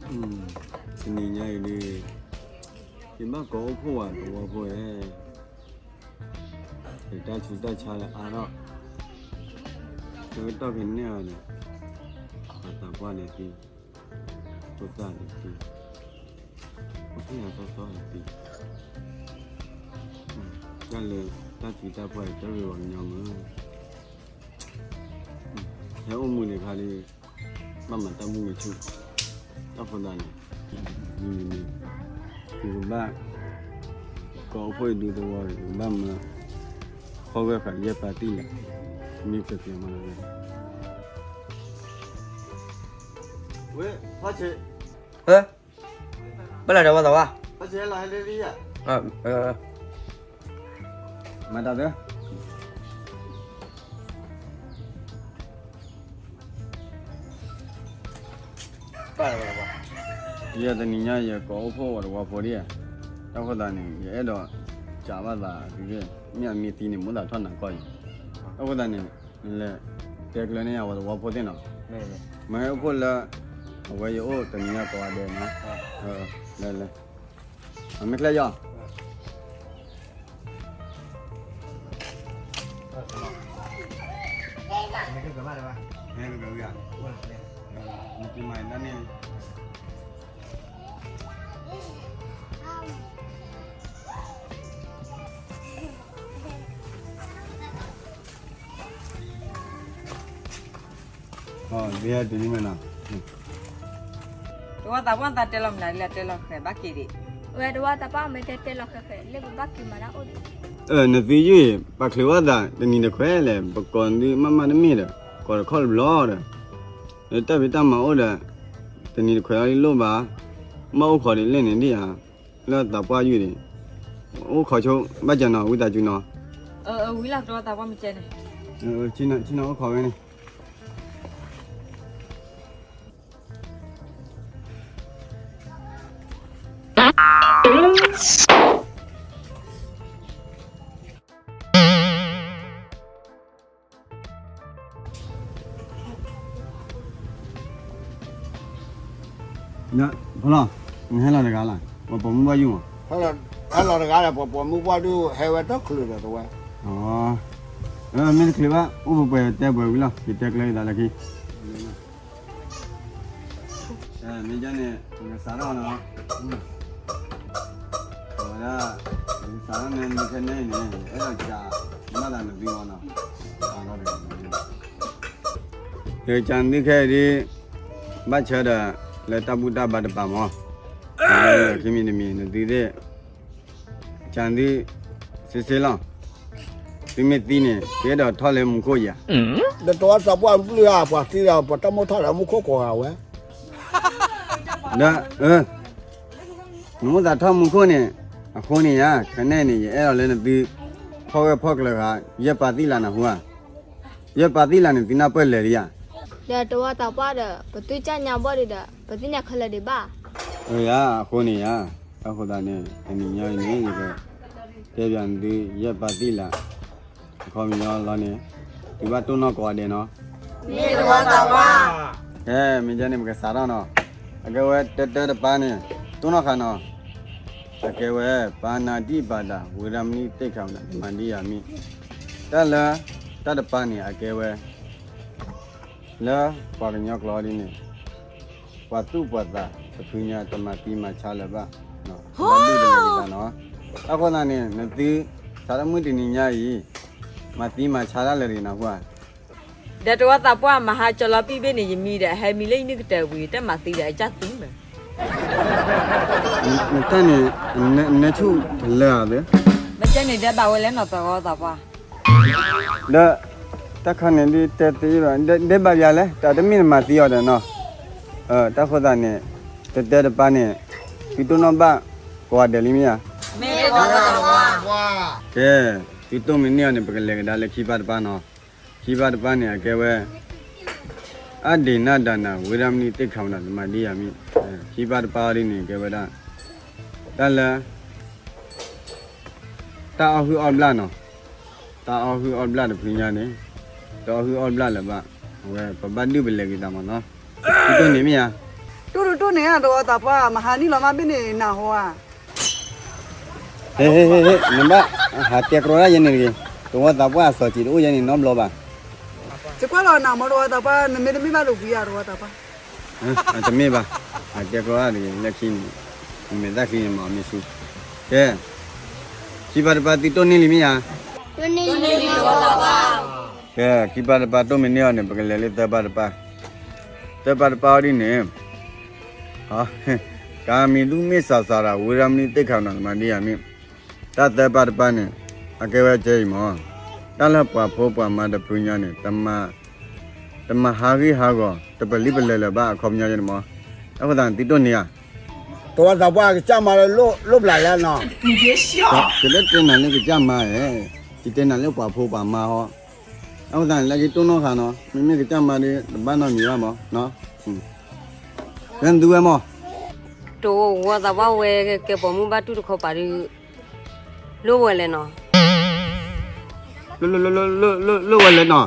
တနံၤညါအံၤဒုး ယဘၣ်ကိးအိၣ်ဖှိၣ်ဝဲသဝီဖိဧၢ, ယတၢ်ဆူးတၢ်ဆါလၢအါထီၣ်, တကတီၢ်ဖဲန့ၣ်အီၤန့ၣ်, ပှၤသးပှၢ်ဒီးသံ, ဖိသၣ်ဒီးသံ, အိၣ်ဖှိၣ်ယၤသီသီဒီးသံ, တၢ်လၢတၢ်သံတၢ်ပှၢ်အံၤ တရံးဝဲကညီမုၢ် ဟဲအိၣ်မူဒံးခါဒီး ဘၣ်မၤတၢ်မုာ်ဂဲၤဆူၣ်, တၢ်ဖိသၣ်န့ၣ်, မ့ၢ်, ယကဘၣ်, ကိးအိၣ်ဖှိၣ်ယဒူသဝီဒီး ယကဘၣ်မၤ, ခီဂာ်ဃာ်ယဲၢ်ပၤသံၣ်လဲၣ်, မ့ၢ်ဖျဲးဖျဲးမၤလီၤ, ဝဲ, ဖးဆ့, ဘၣ်လီၤဒီးဝဲသးဝါ, မၤတၢ်သၢ ယတနံၤညါယကိးအိၣ်ဖှိၣ်ဝဲသဝီဖိဒံးဧါ, တၢ်ဃိသးန့ၣ် ယအဲၣ်ဒိး, ကးဘၣ်သး, မ့ၢ်အမ့ၢ်သံန့ၣ် မိၣ်သးထီၣ်နၤကီၢ်အံၤ, တၢ်ဃိသးန့ၣ်, လဲၤ, တဲကျၢၤန့ၢ်အဝဲသဝီဖိသ့ၣ်နီၤ, မ့ၢ်အိၣ်ဖှိၣ်လၢ, အဝဲယအိၣ်တနံၤညါကိးဂၤဒဲးနီၤ, လဲၤလဲၤ, အမ့ၢ်ချ့ယီၤ တဝီသးပှၢ်သးတဲလီၤမနုၤလၢတဲလီၤဃဲၤဘၣ်က့ၤဒံး, ဝဲတဝီသးပှၢ်မ့ၢ်တဲတဲလီၤဃဲၤဃဲၤ လၢပဘၣ်က့ၤမၤတၢ်အိၣ်ဒံး, နသုယုၢ်အံၤ ပာ်ချုးဘၣ်သးတနံၤတခွဲးလဲၣ် ပကိးသုမ့ၢ်မ့ၢ်တမ့ၢ်ဒီး, ကိးတခီတဘျီဒီး, တၢ်ဖံးတၢ်မၤအိၣ်ဒီး, တနံၤတခွဲးအံၤလိၣ်ဘၣ်, ဘၣ်အိၣ်ခိးဒံးလဲၣ်န့ၣ်ဒံးဧါ, လၢသးပှၢ်ယုၢ်န့ၣ်, အိၣ်ခိးဆိဘၣ်ကနီၤ ဝံသးစူၤနီၤ, ဝံလီၤတဝီသးပှၢ်မ့ၢ်ကဲန့ၣ်, ဆ့ၣ်နီၤအိၣ်ခိးဝဲန့ၣ် ဖီလီၤ, နဟဲလီၤတဂၤလီၤ, ပှၤပိာ်မုၣ်ဘၣ်ယုၢ်မး, ဟဲလီၤတဂၤဒီး ပှၤပိာ်မုၣ်ဘၣ်ဒုး ဟဲဝဲတချုးဒီးတဝဲ, မ့ၢ်တချုးဘၣ် အိၣ်ပှဲၤပှဲၤတဲပှဲၤဝံၤလီၤ ယတဲကျဲၤယသးလၢခံ မ့ၢ်ကန့ၣ် နကစးထီၣ်နီၤ, ဝဲဒၣ် နကစးထီၣ်န့ၣ် နခဲန့ၣ်န့ၣ် အဲၣ်ဒိးကး မၤသးနသံအီၤနီၤ, ယကစးနသုခဲအံၤဒ် ဘၣ်ဆၢဒီး လၢတၢ်ဘူၣ်တၢ်ဘါတပၤမး, ခံမံၤတမံၤ နသုသ့ၣ် ကးသု စ့စ့လီၤ, သုမ့ၢ်သံန့ၣ် သုအဲၣ်ဒိးထီၣ်လၢမူခိၣ်ယၤ, ဒီးတဝီသးပှၢ်ဘျုးဧါ ပှၤသံဒီး ပှၤတၢ်မိၣ်ထီၣ်ဒီးမူခိၣ်ကိးဂၤဝဲ, ဒီး နမိၣ်သးထီၣ်မူခိၣ်န့ၣ်, အဃိန့ၣ်ယါ ခဲန့ၣ်န့ၣ် ယအဲၣ်ဒိးလၢနသု ဖီၣ်ဂၢၢ်ဖီၣ်ကျၢၤဃာ် ယဲၢ်ပၤသံၣ်လးနဟူဧါ, ယဲၢ်ပၤသံၣ်လးန့ၣ် သုနၢ်ပၢၢ်လဲၤလံဧါ, ဒီးတဝီသးပှၢ်ဒီး ပသုကၢ်ညါဘီၣ်ဒံးဒီး ပသ့ၣ်ညါခဲလၢာ်ဒံးဘၣ်, ယါ အဃိန့ၣ်ယါ, အဃိသတးန့ၣ် တနံၤညါအံၤန့ၣ် ယက တဲပၠးနသု ယဲၢ်ပၤသံၣ်လး အခီပညီလီၤန့ၣ် သုဘၣ်တိၢ်နီၣ်ကိးဂၤဒဲးနီၤ, မ့ၢ်တဝီသးပှၢ်, ကဲ မ့ၢ်ကဲန့ၣ် ပကစးထီၣ်နီၤ, အကဲဝဲတၢတၢတပၤန့ၣ် တိၢ်နီၣ်ဃာ်နီၤ, အကဲဝဲ ပၤနၤဒံၣ်ပၤဒၤ ဝံရမဏိ သ့ၣ်ခၣ်ဝနၣ် သမၣ်ဒံယၤမံၣ်, တၢ်လၢ တၢ်တပၤန့ၣ် အကဲဝဲ လၢပှၤကညီကျိာ်ဒ်န့ၣ် ပှၤသူၣ်ပှၤသးတဖုညါ တမၤသံမၤဆါလၢၤဘၣ်, ဘၣ်ဒူၣ်တလၢၤက့ၤသးနီၤ, အဃိသတးန့ၣ် နသု စးထီၣ်မုၢ်တနံၤညါအံၤ မၤသံမၤဆါတၢ်လၢၤတဂ့ၤနၢ်ဟူဧါ, ဒီးတဝီသးပှၢ် မဟါကၠီလီၤပံၣ်ဘ့ၣ်န့ၣ် ယမံဒီး ဟဲမံလၢယနုၢ်ကတၢၢ်ဝံၤ တၢ်မၤသံဒီးအကၢ်သူမး, နတၢ်န့ၣ် နၢဆူၣ်တလၢဧါသ့, မ့ၢ်ကဲန့ၣ် ဒဲးဘးဝဲလဲၣ်နီၤ တဝီသးပှၢ် ဒီး တၢ်ခါန့ၣ်ဒ်တဲသ့ဘၣ် ဒဲးဘးယၤလဲၣ် တၢ်တမ့ၢ်နမၤသံအီၤဒီးနီၤ, တၢ်ဃိသတးန့ၣ် တၢတၢတပၤန့ၣ် သုတိၢ်နီၣ်ဘၣ်ကိးဂၤဒဲးလံမ့ၢ်ဧါ, ကဲ သုတိၢ်မ့ၢ်န့ၢ်အီၤန့ၣ် ပကလဲၤကဒါလၢခံပၤတပၤနီၤ, ခံပၤတပၤန့ၣ် အကဲဝဲ အဒ့ၣ်နၢ်ဒၣ်နၢ် ဝံရမဏိ သ့ၣ်ခၣ်ဝနၣ် သမၣ်ဒံယၤမံၣ်, ခံပၤတပၤအီၤဒ်န့ၣ် ကဲဝဲဒၣ် တၢ်လၢ တၢ်အီၣ်ဟုၣ်အီၣ်ဘျၣ်နီၤ, တၢ်အီၣ်ဟုၣ်အီၣ်ဘျၣ်တဖုညါန့ၣ် တအီၣ်ဟုၣ်အီၣ်ဘျၣ်လၢၤဘၣ်, အဝဲပဘၣ်ဒု�ၣ်ပလဲၤက့ၤသးမးနီၤ, သုတိၢ်န့ၣ်မ့ၢ်ဧါ, တူၢ် န့ၣ် တဝီသးပှၢ် မဟါနံၣ်လီၤမၢ်ဘ့ၣ်န့ၣ် နၢ်ဟူဧါ. ဟ့ၣ် ဟ့ၣ် ဟ့ၣ် ဟ့ၣ် နဘၣ်ဟးတဲကြီတၢ်ယဲန့ၣ်တဂ့ၤ. တဝီသးပှၢ်အစီၤစံးတအိၣ်ယဲန့ၣ်နီတဘျီဘၣ်. ယကွၢ်လီၤနၤမ့ၢ်တဝီသးပှၢ် နမ့ၢ်တမ့ၢ်ဘၣ်ဒီးဝံၤဧါ တဝီသးပှၢ်. တမ့ၢ်ဘၣ်, အတဲကြီတၢ်တဂ့ၤ လၢခံန့ၣ်, မ့ၢ်တၢ်ချံန့ၣ်မ့ၢ်မ့ၢ်ဆူ, ကဲ, ခံပၤတပၤသုတိၢ်န့ၢ်လံမ့ၢ်ဧါ. ကဲ, ခံပၤတပၤတိၢ်မ့ၢ်န့ၢ်အီၤန့ၣ် ပကလဲၤလၢသၢပၤတပၤ, သၢပၤတပၤအီၤဒ်န့ၣ်, ကမံၤဒုမ့ၢ်စၢ်စၢ်ဒီး ဝံၤရမနုၤသ့ၣ်ခါနီၤ သမၤဒ်ယၤမ့ၢ်, တၢ်သၢပၤတပၤန့ၣ်, အကဲဝဲကဲအံၤမ့ၢ်, တၢ်လၢပှၤဖိပှၤမါတဖုညါန့ၣ်, တမၤဟးဂံၢ်ဟးဂီၤ တပလံပလဲၤလၢၤဘၣ်အခီပညီန့ၣ်မ့ၢ်, အဃိသတးန့ၣ် သုတိၢ်န့ၢ်ဧါ. တဝီသးပှၢ်ကစၢ်မၤလၢလိၣ်ဘျးယါနီၤ, ယတတဲနၤလၢကစၢ်မၤဧါ, ယတဲနၤလၢပှၤဖိပှၤမါဟီ, အဃိသတးန့ၣ် လၢခံတိၢ်နီၣ်ဃာ်နီၤ မ့မ့ၢ်ကစၢ်မၤဒီး တဘၣ်နီတမံၤဘၣ်မ့ၢ်, လၢသုဝဲမ့ၢ်, တဝီသးပှၢ်ဝဲကဲပိာ်မုၣ်ဘၣ်တူၢ်တခီပၤဒီး, လိၣ်ဝဲလဲၣ်နီၤ, လိၣ်ဝဲလဲၣ်နီၤ,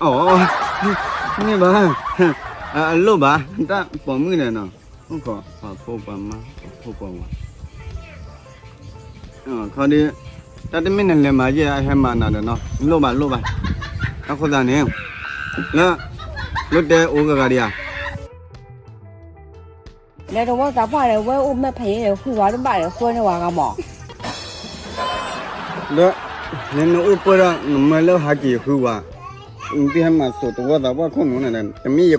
အမ့ၢ်ဘၣ်, အလိၣ်ဘၣ် တၢ်ပိာ်မုၣ်န့ၣ်နီၤ, အိၣ်ခိးပှၤဖိပှၤမါ ပှၤဖိပှၤဝၤ ခီဒီး, တၢ်တမ့ၢ်နလဲၤမၤယဲၢ်အဟဲမၤနၤဒီးနီၤ လိၣ်ဘၣ်လိၣ်ဘၣ်, အဃိသတးန့ၣ်, လၢ, လိၣ်တဲအိၣ်ဂၤဂၤဒံးဧါ. လၢတဝီသးပှၢ်ဒီး ဝဲအိၣ်မ့ၢ်ဖဲအံၤဒီး ဃုဝဲတဘၣ်ဒီး ဃုန့ၢ်ဝဲဂၤမး, ဒီး, နအိၣ်ပၢၢ်ဒီး နမၢလၢဟးက့ၤဃုဝဲ, နသုဟဲမၤစိာ်တဝီသးပှၢ်ခိၣ်နူာ်န့ၣ်, တမ့ၢ်ယ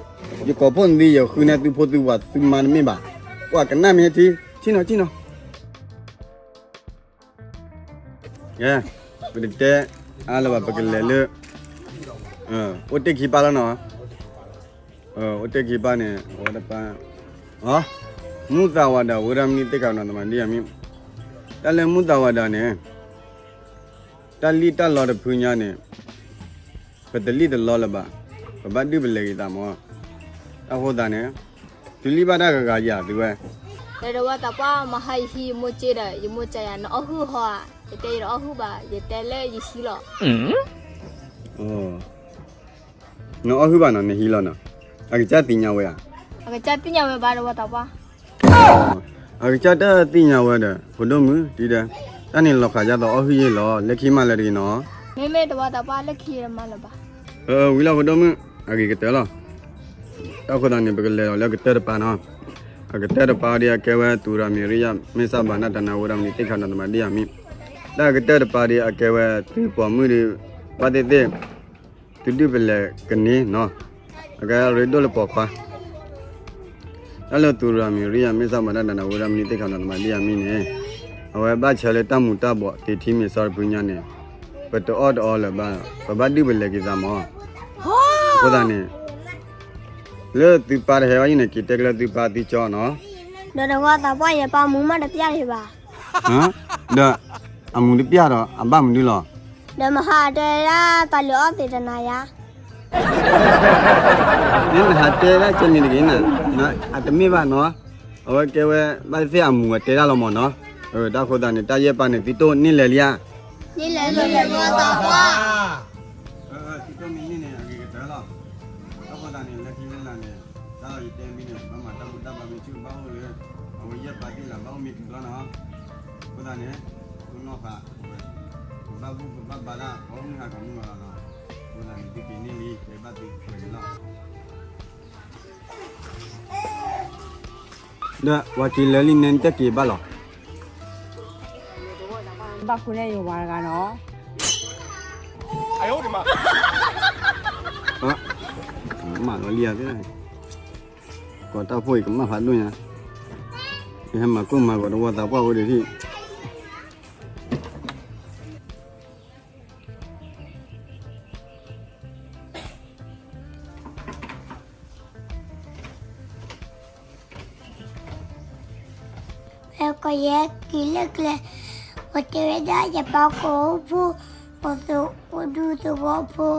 ကိာ်ဖိနသု ယဃုန့ၢ်သုဖိသုဝၤသုမါတမ့ၢ်ဘၣ်, ပှၤကနၣ်မ့ၢ်ထံ, ထံနီၤထံနီၤ ကဲ, ပတတဲအါလၢၤဘၣ် ပကလဲၤလၢ, အိၣ်တ့ၢ်ခံပၢ်လီၤနီၤ, အိၣ်တ့ၢ်ခံပၢ်န့ၣ် အဝဲတပၢ်, မူသးဝၤဒၣ် ဝဲဒၣ်မနုၤသ့ၣ်ခါနီၤ သမၤဒ်အမ့ၢ်, တၢ်လၢမူသးဝၤဒၣ်န့ၣ်, တၢ်လံၣ်တၢ်လီတဖုညါန့ၣ်, ပတလံၣ်တလီလၢၤဘၣ်, ပဘၣ်ဒုးပလဲၤက့ၤသးမး, အဃိသတးန့ၣ်, သုလံၣ်ဘၣ်တၢ်ဂၤဂၤယၤသုဝဲ ဒီးတဝီသးပှၢ် မဟါယဟံးမိၢ်က့ဒီး ယမိၢ်ကယၤ နအီၣ်ဟုၣ်ဟီဧါ, ယတဲယတအီၣ်ဟုၣ်ဘၣ် ယတဲလၢယဟံးလီၤ, နအီၣ်ဟုၣ်ဘၣ်နီၤ နဟံးလီၤနီၤ, အကစၢ်သ့ၣ်ညါဝဲဧါ, အကစၢ်သ့ၣ်ညါဝဲဘၣ် တဝီသးပှၢ် အကစၢ်တသ့ၣ်ညါဝဲဒီး ဖိဒိၣ်မုၣ်ဒ်ဒီး, တၢ်န့ၣ်လီၤဃာ်ယါသီးအီၣ်ဟုၣ်ယ့ၢ်လီၤ လၢခံမးလၢတဂ့ၤနီၤ, မ့မ့ၢ်တဝီသးပှၢ်လၢခံမးလၢၤဘၣ်, ဝံၤလီၤဖိဒိၣ်မုၣ် အဂ့ၤကတၢၢ်လီၤ, တၢ်ဃိသတးန့ၣ် ပကလဲၤလီၤလၢကတၢၢ်တပၤနီၤ, အကတၢၢ်တပၤဒ်အကဲဝဲ သူရမံရယ မ့ၢ်စၢ်ဘၣ်နၢ်တၢ်နၢ်ဝဲဒၣ်မနုၤသ့ၣ်ခါနီၤ သမၤဒ်အမ့ၢ်, တၢ်ကတၢၢ်တပၤဒ်အကဲဝဲ သုပိာ်မုၣ်ဒီး, ဘၣ်သ့ၣ်သ့ၣ်, သုဒုးပလဲၤကန့ၢ်နီၤ, အကဲရ့ဒိၣ်လၢပိာ်ခွါ တၢ်လၢသူရမံရယ မ့ၢ်စၢ်ဘၣ်နၢ်တၢ်နၢ်ဝဲဒၣ်မနုၤသ့ၣ်ခါနီၤ သမၤဒ်အမ့ၢ်န့ၣ်, အဝဲဘၣ်ဆၢလၢတၢ်မူၤတၢ်ဘှီး တ့ထံမ့ၢ်စီတဖုညါန့ၣ်, ပတအီၣ်တအီလၢၤဘၣ်, ပဘၣ်ဒုးပလဲၤက့ၤသးမး, အဃိသတးန့ၣ်, လၢသုပၢ်တဟဲဘၣ်အံၤန့ၣ် က့ၤတဲကလၢသုပၢ်သုကၠီနီၤ, ဒီးတဝီသးပှၢ် ယပၢ်မူမးတပျၢ်တ့ၢ်ဘၣ်, ဒီး, အမူတပျၢ်ဒီး အဘၣ်မနုၤလီၤ ဒီးမဟါတဲဒၣ်တၢ်လၢအီၣ်သ့ၣ်တနၤယါ, မ့ၢ်နဟးတဲဒၣ်ကဲန့ၣ်တဂ့ၤနၤ, အတမ့ၢ်ဘၣ်နီၤ, အဝဲကဲဝဲ ဘၣ်သ့ၣ်သ့ၣ်အမူအတဲဒၣ်လီၤမးနီၤ, တၢ်ဃိသတးန့ၣ် တၢ်ယဲၢ်ပၢ်န့ၣ် သုတိၢ်န့ၢ်လဲၤလံဧါ, န့ၢ်လဲၤလံ တဝီသးပှၢ်, သုတိၢ်မ့ၢ်န့ၢ်န့ၣ် အဂ့ၤကတၢၢ်လီၤ, တၢ်ဃိသတးန့ၣ် လၢခံလၢလာ်န့ၣ်, တၢ်လီၤယတဲမ့ၢ်န့ၣ် ဘၣ်မၤတၢ်ဘူၣ်တၢ်ဘါမ့ၢ်ဆူၣ်ဘၣ်အိၣ်လၢ, အဝဲယဲၢ်ပၢ်သ့ၣ်လၢဘၣ်အိၣ်မ့ၢ်ကလီၤနီၤ, အဃိသတးန့ၣ်, သုနီၢ်ဃာ်, ပဘၣ်ဘူၣ်ပဘၣ်ဘါတၢ် ပအိၣ်မုၢ်ဟါခီမုၢ်ဂီၤလီၤနီၤ, အဃိသတးန့ၣ် သုက့ၤန့ၢ်လံ ကဲဘၣ်သုကဲက့ၤလီၤ ဒီးပှၤက့ၤလၢလံန့ၣ် နတက့ၤဘၣ်လီၤ, ဘၣ်ဃုန့ၢ်ယဝၤတဂၤနီၤ, မၤလီၤလံဧါ, ကိးတၢ်ဖိအံၤကမၣ်ဖးဒိၣ်ညါ, ယဟဲမၤကိၢ်မၤဂီၤတဝီသးပှၢ်ဝဲဒၣ်ဟံၣ် ဖဲကယဲၢ်က့ၤလၢကျဲ, ပတဲဝဲဒၣ်ယပၢ်ကိးအိၣ်ဖှိၣ်, ပသကိးဒူသဝီဖိ,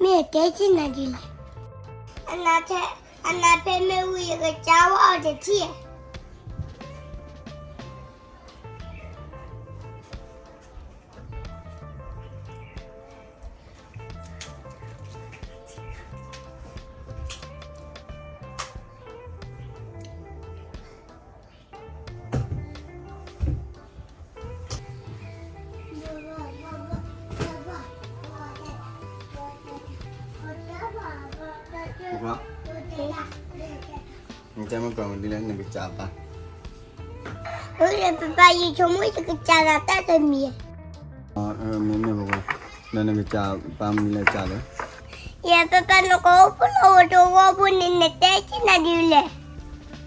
မ့ၢ်အတဲဆံၣ်နၤဒ်လဲၣ်, အနၢ်ဖဲမ့ၢ်ဝံၤ ယကစၢ်ဝဲအီၤတထံၣ် တဲမ့ၢ်ကီးမနုၤလဲၣ် နကစၢ်ပၢ်. အၢ ပၢ်ပၢ် ယဆိကမိၣ်ယကစၢ်သးတၢ်တမံၤ. မ့မ့ၢ်ပှၤ, ဒီးနကစၢ်ပၢ်မနုၤလဲၣ်စၢ်လဲၣ်. ယဲ ပၢ်ပၢ် နကိးဖိလီၤဝဲတဝီဖိန့ၣ် နတဲက့ၤနၤဒ်လဲၣ်.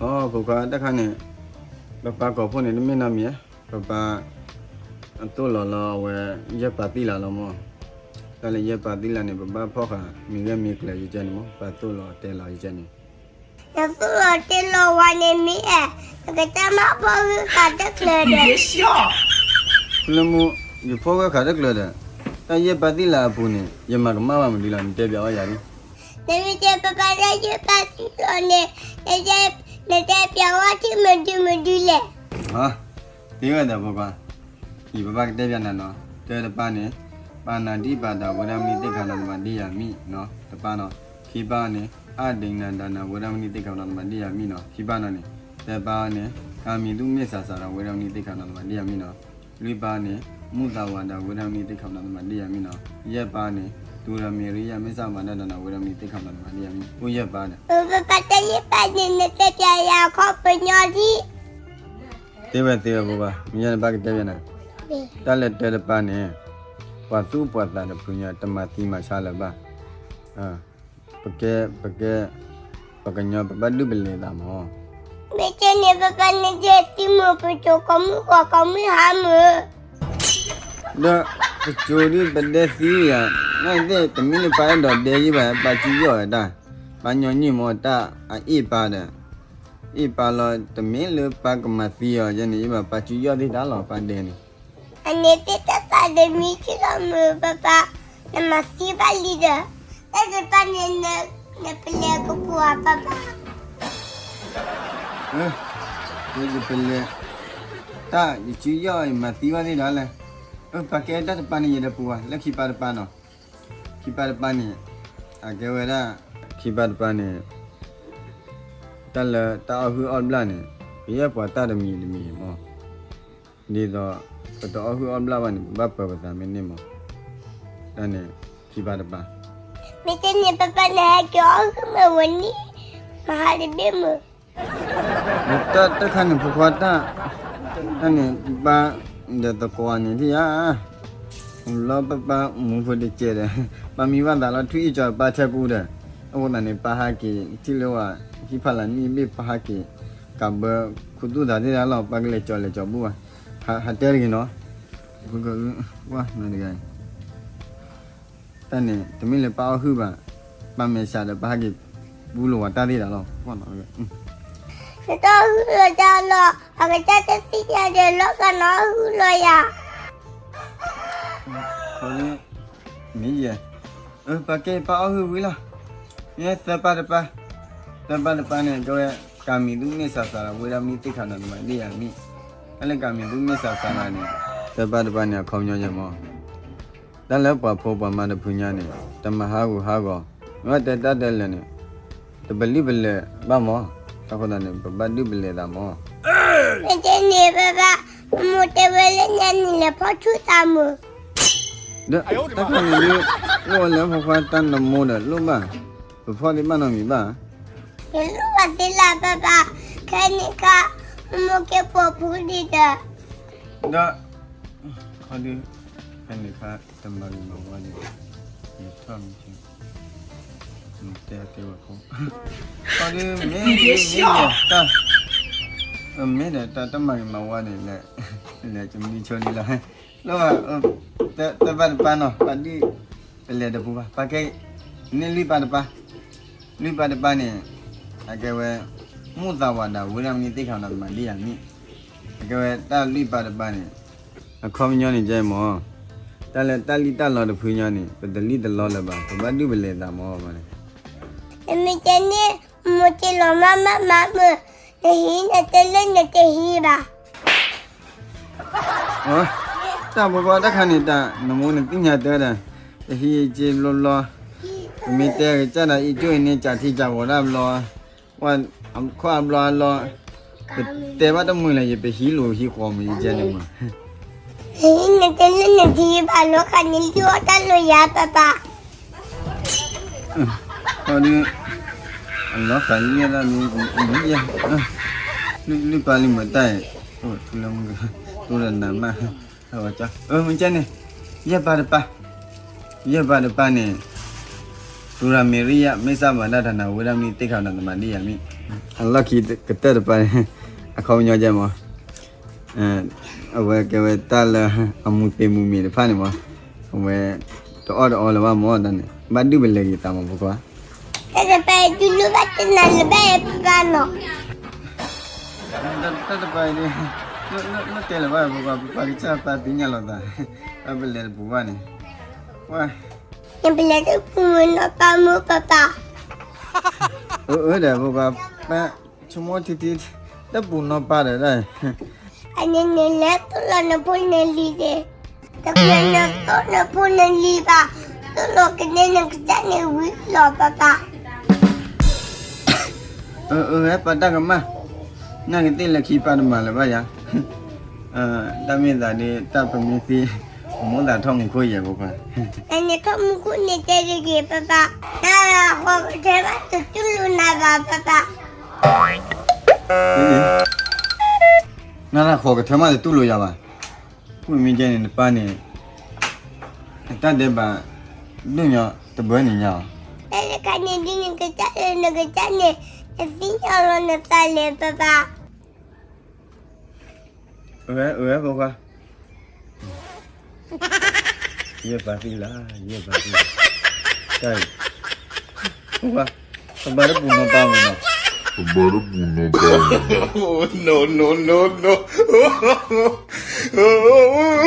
အိ ဖိခွါတၢ်ခါန့ၣ်, ပၢ်ပၢ်ကိးဖိန့ၣ် တမ့ၢ်နီတမံၤ, ပၢ်ပၢ် အသိၣ်လီၤလီၤအဝဲ ယဲၢ်ပၢ်သံလးလီၤမး. တၢ်လၢယဲၢ်ပၢ်သံလးန့ၣ် ပဘၣ်ဖီၣ်ဃာ်မံၤဂ့ၢ်မံၤကျၢၤယကဲန့ၣ်မး, ပၢ်သိၣ်လီၤတဲလီၤယကဲန့ၣ်. နသိၣ်လီၤတဲလီၤဝဲန့ၣ်မ့ၢ်အဲ, နကတၢ်မၤဖီၣ်ဂၢၢ်ဃာ်တကျၢၤဒီး ဖုလၢမူ, ယဖီၣ်ဂၢၢ်ဃာ်တကျၢၤဒီး, တၢ်ယဲၢ်ပၢ်သံလးအပူၤန့ၣ် ယမၤကမၣ်ဘၣ်မနုၤလီၤ နတဲပျးဝဲယၤဒ်. နမ့ၢ်တဲပၢ်ပၢ်လၢယဲၢ်ပၢ်သံလီၤန့ၣ်, နတဲပျးဝဲထံမနုၤမနုၤလဲၣ်. သ့ဝဲဒီးဖိခွါ, အံၤပဘၣ်ကတဲပျးနၤနီၤ, တၢတပၢ်န့ၣ်, ပာ်နၤဒံးပာ်တၢ်ဝဲဒၣ်မနုၤသ့ၣ်ခါနီတမံၤဒ်ယၤမံၤနီၤ, တပၢ်နီၤ, ခံပၢ်န့ၣ်, အါဒိးနၤဒၣ်နၤဝဲဒၣ်မနုၤသ့ၣ်ခါနီတမံၤ ဒ်ယၤမံၤနီၤ, ခံပၢ်နီၤန့ၣ်, သၢပၢ်န့ၣ်, ကမံၤသူၣ်မ့ၢ်စၢ်စၢ်ဒီးဝဲဒၣ်မနုၤသ့ၣ်ခါနီတမံၤဒ်ယၤမံၤနီၤ, လွံၢ်ပၢ်န့ၣ်, မူသးဝးဒၣ်ဝဲဒၣ်မနုၤသ့ၣ်ခါနီတမံၤဒ်ယၤမံၤနီၤ, ယဲၢ်ပၢ်န့ၣ်, တူၤဒီးမ့ၢ်ရံယၤမ့ၢ်စၢ်မၤဒၣ်ဒီးနၤဝဲဒၣ်မနုၤသ့ၣ်ခါနီတမံၤဒ်ယၤမံၤ, အိၣ်ယဲၢ်ပၢ်ဒီး ပၢ်ပၢ် တၢ်ယဲၢ်ပၢ်န့ၣ် နတဲပျးယၤအခီပညီဒ် သ့ဝဲသ့ဝဲဖိခွါ, မ့ၢ်ယဲန့ၣ်ဘၣ်ကတဲပျးနၤ, တၢ်လၢတၢတပၢ်န့ၣ်, ပှၤသူၣ်ပှၤသးတဖုညါ တမၤသံမၤဆါလၢၤဘၣ်, ပကဲ, ပကဲ, ပှၤကညီပဘၣ်ဒုးပလဲၤသးမး. မ့ၢ်ကဲန့ၣ် ပၢ်ပၢ် နတဲသံမုာ် ပစိၤကိးမုၢ်ဂီၤကိးမုၢ်ဟါမုာ် ဒီးပစိၤဒ်ပဒဲသံယၤ, နသ့ၣ်တမ့ၢ်လၢပၢ်အဲၣ်ဒိးဒဲယံၤဘၣ် ပၢ်စုယီၣ်ဝဲတၢ်, ပၢ်ညီနုၢ်မ့ၢ်တၢ်အအ့ၣ်ပၢ်ဒီး, အ့ၣ်ပၢ်လီၤ တမ့ၢ်လၢပၢ်ကမၤသံအီၤယဲန့ၣ်ယံၤဘၣ် ပၢ်စုယီၣ်သ့ၣ်တၢ်လီၤ ပၢ်ဒဲန့ၣ်. အန့ၣ်သ့ၣ်တၢ်သးတမံၤထံၣ်လီၤမုာ်ပၢ်ပၢ်, နမၤသံဘၣ်လံဒီး, တၢ်တပၢ်န့ၣ်, နပလဲၤကပူၤဧါပၢ်ပၢ် ယပလဲၤ, တၢ်ယစုယီၣ်အံၤမၤသံဘၣ်သ့ၣ်ဒီးလဲၣ်, ပၢ်ကဲတၢ်တပၢ်န့ၣ်ယတပူၤဘၣ် လၢခံပၢ်တပၢ်နီၤ, ခံပၢ်တပၢ်န့ၣ်, အကဲဝဲဒၣ်, ခံပၢ်တပၢ်န့ၣ်, တၢ်လၢတၢ်အီၣ်ဟုၣ်အီၣ်ဘျၣ်န့ၣ်, ပယဲၢ်ပှၤတၢ်တမံၤတမံၤမး, ဒ်သိး, ပတအီၣ်ဟုၣ်အီၣ်ဘျၣ်ဘၣ်န့ၣ် ပဘၣ်ပၢၤပသးမ့ၢ်န့ၢ်မး, တၢ်န့ၣ်, ခံပၢ်တပၢ်, မ့ၢ်တန့ၣ်ပၢ်ပၢ် နဟဲက့ၤအီၣ်ဟုၣ်မ့ၢ်ဝဲန့ၣ်, မၤဟးတဘ့ၣ်မုာ် တၢ်တခါန့ၣ်ဖိခွါတၢ်, တၢ်န့ၣ်ပၢ်, ဒီးသကိးန့ၣ်ထံၣ်ဧါ, လီၤပၢ်ပၢ်မူဖိတကဲးဒီး, ပၢ်မံဘၣ်သးလီၤထွံၣ်အံၤကၠီၤပၢ်ထဲပူၤဒီး, အဃိသတးန့ၣ် ပၢ်ဟးက့ၤထံၣ်လၢဝဲ, ဟံၣ်ဖးလၢနံၣ်ဘ့ၣ်ပၢ်ဟးက့ၤ, ကးဘၢ, ခူသူၣ်သးသ့ၣ်တၢ်လီၤ ပၢ်ကလဲၤကၠီၤလဲၤကၠီၤဘူၣ်ဘၣ်, ဟးတဲတဂ့ၤနီၤ, ဝါနတဂၤ တၢ်န့ၣ် တမ့ၢ်လၢပၢ်အီၣ်ဟုၣ်ဘၣ်, ပၢ်မဲာ်ဆှးဒီးပၢ်ဟဲက့ၤ, ပူလိာ်ဝဲတၢ်သ့ၣ်တၢ်လီၤ, နတအီၣ်ဟုၣ်လီၤတၢ်လီၤ, အကစၢ်တသ့ၣ်ညါဒီးလီၤဂာ်နအီၣ်ဟုၣ်လီၤယၤ, မ့ၢ်ယဲ, ပၢ်ကဲပၢ်အီၣ်ဟုၣ်ဝံၤလီၤ, မ့ၢ်သၢပၢ်တပၢ်, သၢပၢ်တပၢ်န့ၣ် ကဝဲ, ကမံၤသူၣ်မ့ၢ်စှၤစှၤလီၤ ဝဲဒၣ်မနုၤသ့ၣ်ခါနီၤတမံၤဒ်ယၤမံၤ, တၢ်လၢကမံၤသူၣ်မ့ၢ်စှၤစှၤလီၤန့ၣ်, သၢပၢ်တပၢ်န့ၣ် အခီပညီယဲမး တၢ်လၢပှၤဖိပှၤမါတဖုညါန့ၣ် တမၤဟးဂူာ်ဟးဂီၤ, မ့ၢ်တဲတၢ်တဲလဲၣ်န့ၣ်, တပလံၣ်ပလဲၤဘၣ်မး, တၢ်ဃိသတးန့ၣ် ပဘၣ်ဒုးပလဲၤသးမး, မ့ၢ်တဲန့ၣ်ဘၣ်ဘၣ်, မိၢ်တဲဝဲလၢညါန့ၣ်လဲၤဖီၣ်ဆူၣ်သးမုာ်, ဒီး, တၢ်ခါန့ၣ်ဒုး, အိၣ်ဝဲလၢဖိခွါတၢ်နမိၢ်ဒီးလိၣ်ဘၣ်, ပဖီၣ်သ့ၣ်ဘၣ်နီတမံၤဘၣ်, ယလိၣ်ဘၣ်သ့လၢဘၣ်ဘၣ်, ခဲန့ၣ်ခါ, မိၢ်ကဲပိာ်ဖူဒံးဒီး, ဒီး, ခီဒုး, ခဲန့ၣ်ခါ, တမၤဂ့ၤမၤဝါန့ၣ်, ယထီၣ်မ့ၢ်, တဲကဲဝဲခိၣ်, ခီဒုး, မ့ၢ်, မ့ၢ်ဒီးတၢ်မၤဂ့ၤမၤဝါန့ၣ်, လဲၤကမံဆိဒ်လီၤ, လၢ, သၢပၢ်တပၢ်နီၤ ပဒုး, ပလဲၤတပူၤဘၣ် ပကဲ, န့ၢ်လွံၢ်ပၢ်တပၢ်, လွံၢ်ပၢ်တပၢ်န့ၣ်, အကဲဝဲ, မူသးဝးဒၣ်ဝဲဒၣ်မနုၤသ့ၣ်ခါနီၤတမံၤဒ်ယၤမံၤ, အကဲဝဲတၢ်လွံၢ်ပၢ်တပၢ်န့ၣ်, အခီပညီန့ၣ်ကဲမး, တၢ်လၢတၢ်လံၣ်တၢ်လီတဖုညါန့ၣ် ပတလံၣ်တလီလၢၤဘၣ် ပဘၣ်ဒုးပလဲၤသးမး, မ့ၢ်တဲန့ၣ်, မိၢ်က့ၤလီၤမးမးမးမုာ်, နဟံးနတဲလၢနတဟံးဘၣ် တၢ်ဖိခွါတၢ်ခါန့ၣ်တၢ် နမိၢ်နသ့ၣ်ညါတဲဒီး, တဟံးက့ၤဘျီဘျီ, ပမ့ၢ်တဲကစၢ်ဒီးအံၤကၠိအံၤန့ၣ် ကၢ်ထံကၢ်ဝီၤတၢ်ဘျီ, ခီၣ်အဘျီအလီ, ပတဲဘၣ်တမုာ်လဲၣ် ယပဟံးလိာ်ဟံးဃီမုာ်ယကဲန့ၣ်မး, နတဲလၢနတဟံးဘၣ်လီၤခါန့ၣ် လုၢ်အီၣ်တၢ်လီၤယၤပၢ်ပၢ် ဒီး, အ လီၤဃာ်လံယဲဒၣ်မ့ၢ်, မ့ၢ်ယဲ, လုၢ်ပၢ်လံမတၢ်အံၤ, အိၣ်ထူလၢမုၢ်က, တိၢ်ဒီးနးမး, အဝဲက, မ့ၢ်ကဲန့ၣ်, ယဲၢ်ပၢ်တပၢ်, ယဲၢ်ပၢ်တပၢ်န့ၣ်, သူရမေရိယ မ့ၢ်စၢ်ဘၣ်ဒၣ်တၢ်နၤဝဲဒၣ်မ့ၢ်သ့ၣ်ခါဒီးသမၤဒံယၤမ့ၢ်, အလီၢ်ခံကတၢၢ်တပၢ်, အခီပညီကဲမး အဝဲကဲဝဲတၢ်လၢ အမူသ့မူမ့ၤတဖၣ်န့ၣ်မး, အဝဲ တအီၣ်တအီလၢၤဘၣ်မးတၢ်န့ၣ် ဘၣ်ဒုၣ်ပလဲၤဂ့ၤသးမးဖိခွါ, တၢ်တပၤအံၤဒုးလိၣ်ဘၣ်တနၤလၢၤဘၣ်ပပၢ်နီၤ, တၢ်တပၤအံၤဒုး, လၢတဲလၢၤဘၣ်ဖိခွါ ပပၢ်ကစၢ်ပၢ်သ့ၣ်ညါလိာ်သး, ဘၣ်ပလဲၤတပူၤဘၣ်န့ၣ်, နပလဲၤတပူၤမုၢ်နီၤပၢ်မုၢ်ပပၢ်, အၢ အၢဒီးဖိခွါ, ပ ဆိကမိၣ်ထံထံ, တပူၤနီၢ်ပၢ်ဒီး, အန့ၣ်န့ၣ်လဲၤသိၣ်လီၤနဖိနလံၤသ့ၣ်, တကြၢးနသိၣ်နဖိနလံၤဘၣ်, သိၣ်လီၤကန့ၢ်နကစၢ်န့ၣ်ဝံၤလီၤပၢ်ပၢ်, အၢ အၢ ပၢ်တၢ်ကမၣ်, နာ်က့ၤသ့ၣ်လၢခံပၢ်တမၤလၢၤဘၣ်ယၤ, တၢ်မ့ၢ်သးဒ်တၢ်ပမ့ၢ်သ့, မိၣ်သးထီၣ်မူခိၣ်ယဲၢ်ဖိခွါ, နန့ၣ်ထီၣ်မူခိၣ်န့ၣ်တဲတဂ့ၤပၢ်ပၢ်, နတၢ်ဃီကထၢမးတတူၢ်လိာ်နၤဘၣ်ပၢ်ပၢ် နတၢ်ဃီကထၢမးတတူၢ်လိာ်ယၤဘၣ်, ဝံမ့ၢ်ကဲန့ၣ်နပၢ်န့ၣ်, အတၢ်ဒဲးဘး, ဒိၣ်ညီတဘၢန့ၣ်ညါအီၤ, တၢ်လၢကန့ၣ်ဒ်နကစၢ်လၢနကစၢ်န့ၣ်, နသ့ၣ်ညါလီၤနသးလဲၣ်ပၢ်ပၢ် အၢ အၢ ဖိခွါ, ယဲၢ်ပၢ်သံလၢ, ယဲၢ်ပၢ်သံလၢ, တၢ်အံၤ, ဖိခွါ, ပဘၣ်တပူၤနီၢ်ပၢ်မုၢ်နီၤ, ပဘၣ်တပူၤနီၢ်ပၢ်မုၢ်နီၤ, အၢ